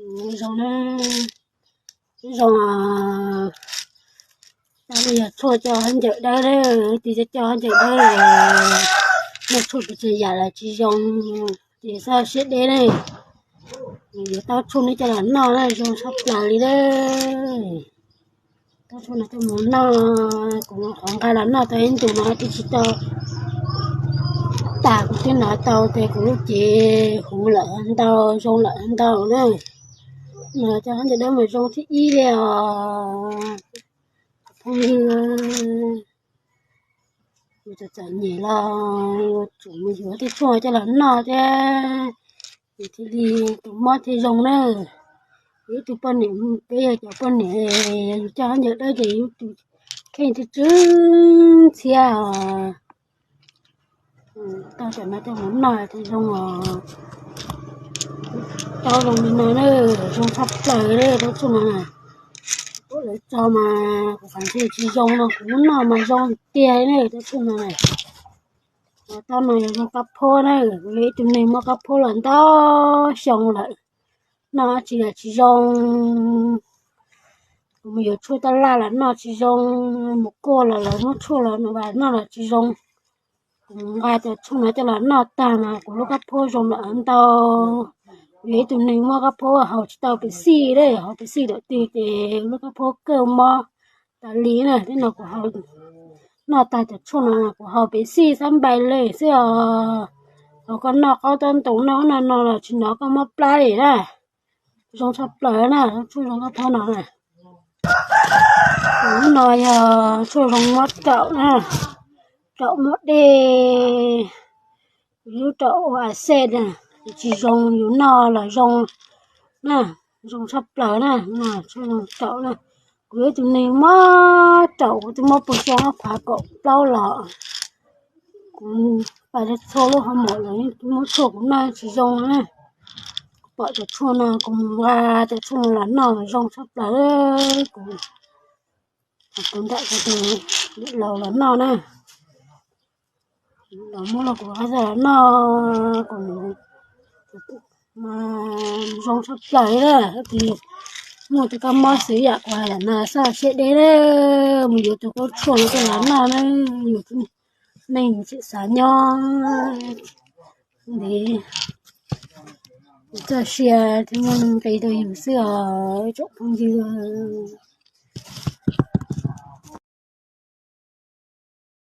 Zoo na, zoo, tab yog tshuaj coj hab ncaws dawb, tis coj coj hab ncaws dawb, noj tshuaj pes tsawg yam los tsis zoo, ces xav siab deb ne. Yuav taub tshuaj no coj los noj na, zoo tshaj plaws li na. Taub tshuaj no coj mus noj, kuv qhov nqa los noj tau ib ntus no twb tsis tau tas, kuv twb noj tau tias kuv lub cev huv lawm ntau, zoo lawm ntau na. Noj coj hab ncaws dawb mas zoo thib ib li os. Phooj ywg, yus txom txom nyem los yuav tsum mus yuav tej tshuaj coj los noj thiab, yus thiaj li tus mob thiaj zoo na. Yus ib tug poj niam, peb yog cov poj niam, yus coj hab ncaws dawb ces yus tus kheej twb tsw ntxhiab os. Tau tam no coj mus noj thiaj zoo os. Taub zoo li no na, zoo tshaj plaws li taub tshuaj no. Lawv tso mas kuv xav tias tsis zoo no, kuv muab noj mas zoo tiag li na taub tshuaj no. Taub no yog zoo qab phuab na, kuv yog ib tug neeg muaj qab phuab los ntau xyoo lawm, noj dab tsi los tsis zoo. Kuv mus yuav tshuaj taj laj los noj tsis zoo, mus kuaj los lawv muab tshuaj los noj los tsis zoo. Kuv nqa cov tshuaj no coj los noj tag mas kuv lub qab phuab zoo lawm ntau. Kuv yog ib tug neeg muaj qab phuab haus tsis tau pes xij li, haus pes xij thaum twg ces lub qab phuab kawg mob tas li na. Tej no kuv noj tag cov tshuaj no kuv haus pes xij xab npais li xwb os. Haus koj noj qaub taub ntoos noj ub noj no los tsis hnov koj mob plab li na. Zoo tshaj plaws na, tshuaj zoo qab phuab no na. Lub no yog tshuaj zoo mob raum na, raum mob dej, lub raum ua a xej na, tsis zoo yus noj los zoo na, zoo tshaj plaws na, tshuaj zoo raum na. Kuv yog ib tug neeg mob raum, kuv twb mob puag xyoo ob phav kaum plaub los, kuv pais txhua lub hoo mom los twb muab tshuaj kuv noj tsis zoo na. Kuv pom cov tshuaj no kuv mus nqa cov tshuaj no los noj zoo tshaj plaws. Kuv, kuv nram kuv tus laus los noj na, los muab los kuv hab los noj, kuv zoo tshaj plaws li na. Tab sis muaj tej kab mob xwb yam kuv hais ntawd no xav siab deb na, mus yuav tus kab tshuaj no coj los noj na, yus neeg tseem xav nyob ntev, txoj sia thiaj muaj nqis rau yus xwb os tsoom phooj ywg.